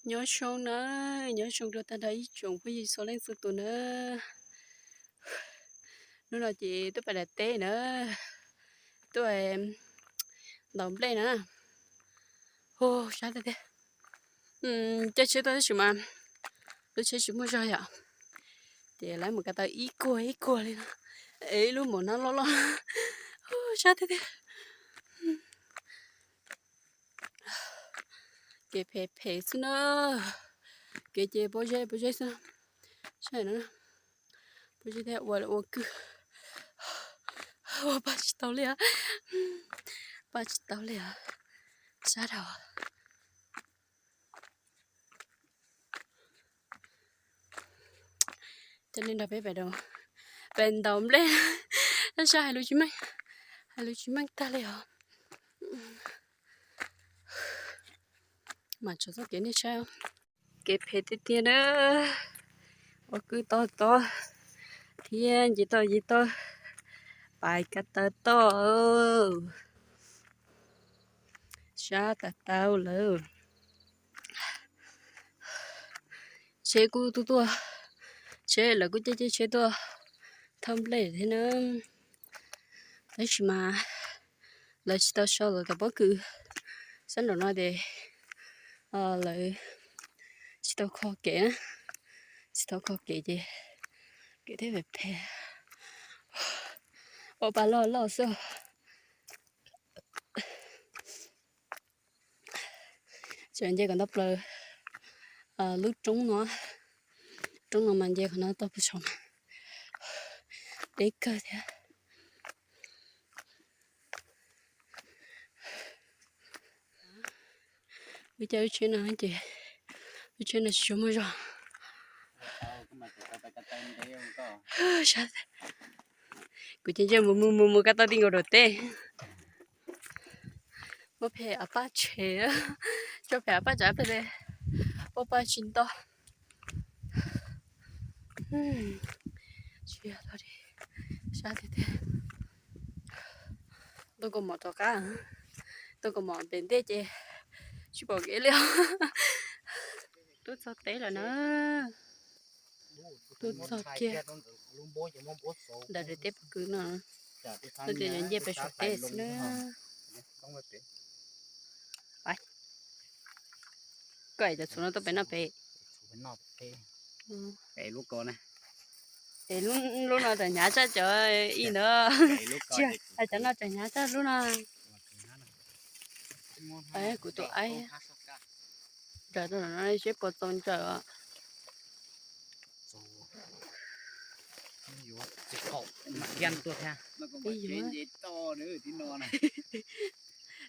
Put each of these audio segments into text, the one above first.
Nyob zoo na, nyob zoo rau tag nrho ib tsoom phooj ywg txhua leej txhua tus na. Hnub no ces tuaj pem daim teb na, tuaj ntaus nplej na. Hu, sab tiag tiag. Caij tsheb tuaj tab sis mas lub tsheb tsis muaj zog yom, ces lawv mus ko taw ib kuag ib kuag li no, es ib lub mom no loj loj, sab tiag tiag. Kev phem phem xwb na, kev ces pob zeb pob zeb xwb. Saib no, pob zeb thiab ua ua kwj, ua paj tsis tau li os, paj tsis tau li os, sab dhau. Coj nej nrog peb pem, pem ntaus nplej, sab sab hais lus tsis meej, hais lus tsis meej tag li os. Mam tso txoj kev nej saib, kev phem tiag tiag na. Ua kwj toj tod thiab nce toj nce toj, pais ko taw toj, sab tas tau lawm. Tsheb kuj tuaj tuaj, tsheb lawv kuj caij caij tsheb tuaj thauj nplej thiab na. Tab sis mas lawv tsis tau sau lawv cov pob kws, sab nraum no ces lawv tsis tau kho kev na, tsis tau kho kev ces kev thiaj phem phem. Ua pa loj loj xwb. Tseem nce kom tau plaws lub roob no, roob no mas nce qhov no tau puag saum na, deb kawg thiab. Wb caij lub tsheb no ces lub tsheb no tsis tshua muaj zog. Kuv ces ntsej mus mus mus mus ko taw ti nkaus daim teb. Muab phem av paj tshem, tso phem av paj tsam pem ua paj tsis nto. Tsis yog tau li, sab tiag tiag. Tuaj kaus mom rov qab, tuaj kaus mom pem ntej ces tsis pom kev li os. Tuaj txog teb lawm na. Tuaj txog kiag ntawm daim teb pob kws no, no ces yuav nce pem saum teb xwb na. Koj es cov txhuv no tuaj pem no pem. Es lub no tseem hnyav tshaj cov ib ntawd. Tsis, hais cov no tseem hnyav tshaj lub no. Kuv tus aib, raws rau no seb puas txaus ntsaws os.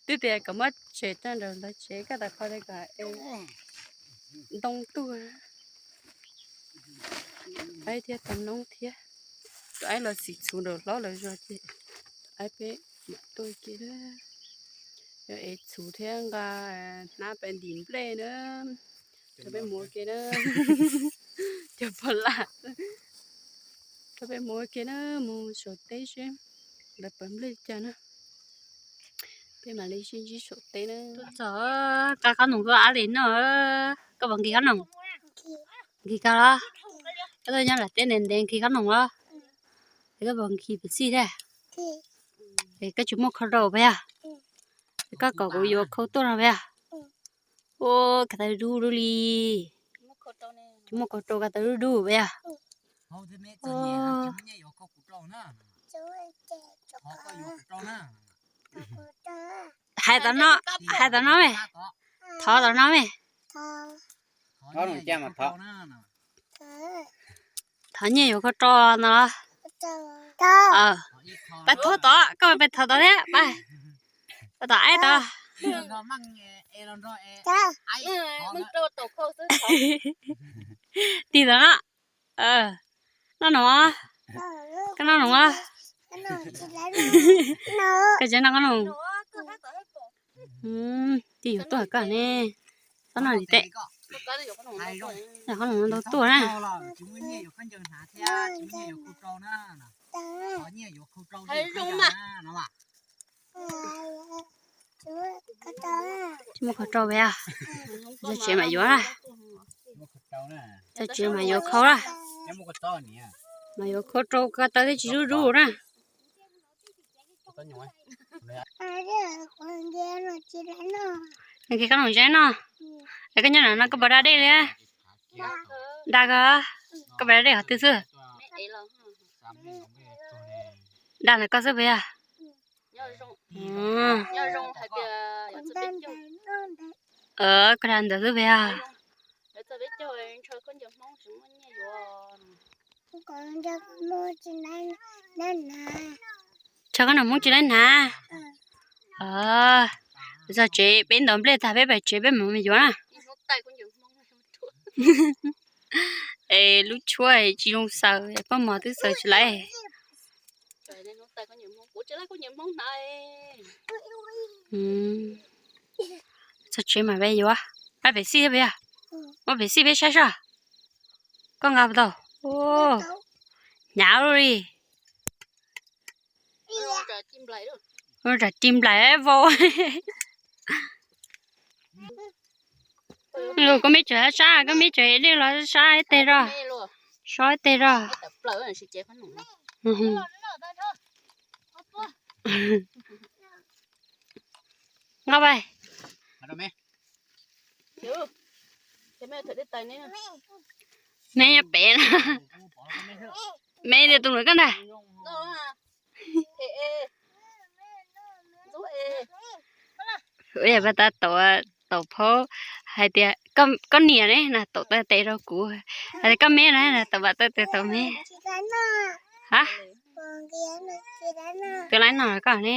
Twb tias kom muab tshem rau nram ntawd tsev, koj tas qhov li kom ntoo tuaj. Aib thiab tau noob thiab. Tus aib los xim txhuv nraum hlob lawv zos ces aib peb mam tuaj kiag. Yog ev txhuv thiab nqa hnab pem ntim nplej na. Rau peb mus ua ke na. Cov pog laj, rau peb mus ua ke na, mus saum teb seb lawv pawv nplej li cas na. Peb mam li sib ntsib saum teb na. Tuaj txog, qab qab noom koj ab li no, koj puas nkig qab noom? Nkig koj los? Koj tuaj nyob nram teb ntev ntev nkig qab noom los? Es koj puas nkig pes xij thiab? Es koj tsis muaj khau rau puas yog? Es koj kom kuv yuav khau tuaj no puas yog? Ua, khav tau dub dub li. Tsis muaj khau rau, khav tau dub dub puas yog? Hais tom no, hais tom no me. Thov tom no me. Thov nyiaj yuav khau rau no los? Pab thov tod, koj pab thov tod thiab, pab, pab tom aib tod. Tig tom no. Noj noom, koj noj noom os. Koj tsis noj koj noom. Tig yuav tuaj koj ne. Txhob noj li teb. Qhob noom ntau tuaj na. Tsis muaj khau rau puas yog? Tsev mam yuav na. Txog tsev mas yuav khau lawm. Mas yuav khau rau ko taw thiaj tsis zuj zus na. Nws kis qab noom zeb no. Es koj nyob no koj puas da dej li? Da ko, koj puas da dej qhov twg xwb? Da ntawm koj xwb puas yog? Koj da ntawd xwb puas yog? Txhob koj nrog Hmoob tsis laib hnav. Txog tsev peb ntaus nplej tag peb pais tsev peb mus me yuav na. Es lub tshuab tsis zoo xaws, poj mos twb xaws tsis laib. Txog tsev mas peb yuav. Ab, pem xij peb yog, muab pem xij peb saib soj. Koj nqa tau. Hnyav li. Ua tsam ci nplaim vau. Koj meb tsev sab, koj meb tsev dej los sab ib teg rau. Sab ib teg rau. Nqa pais. Meb nyob pem na. Meb tias tus nus koj ntag. Ua yam pas tas taum, taum phaub hais tias koj niam ne na taum taw tes rau kuv, hais tias koj meb na na taum pas taw tes taum meb. Ha, twb laib no koj ne.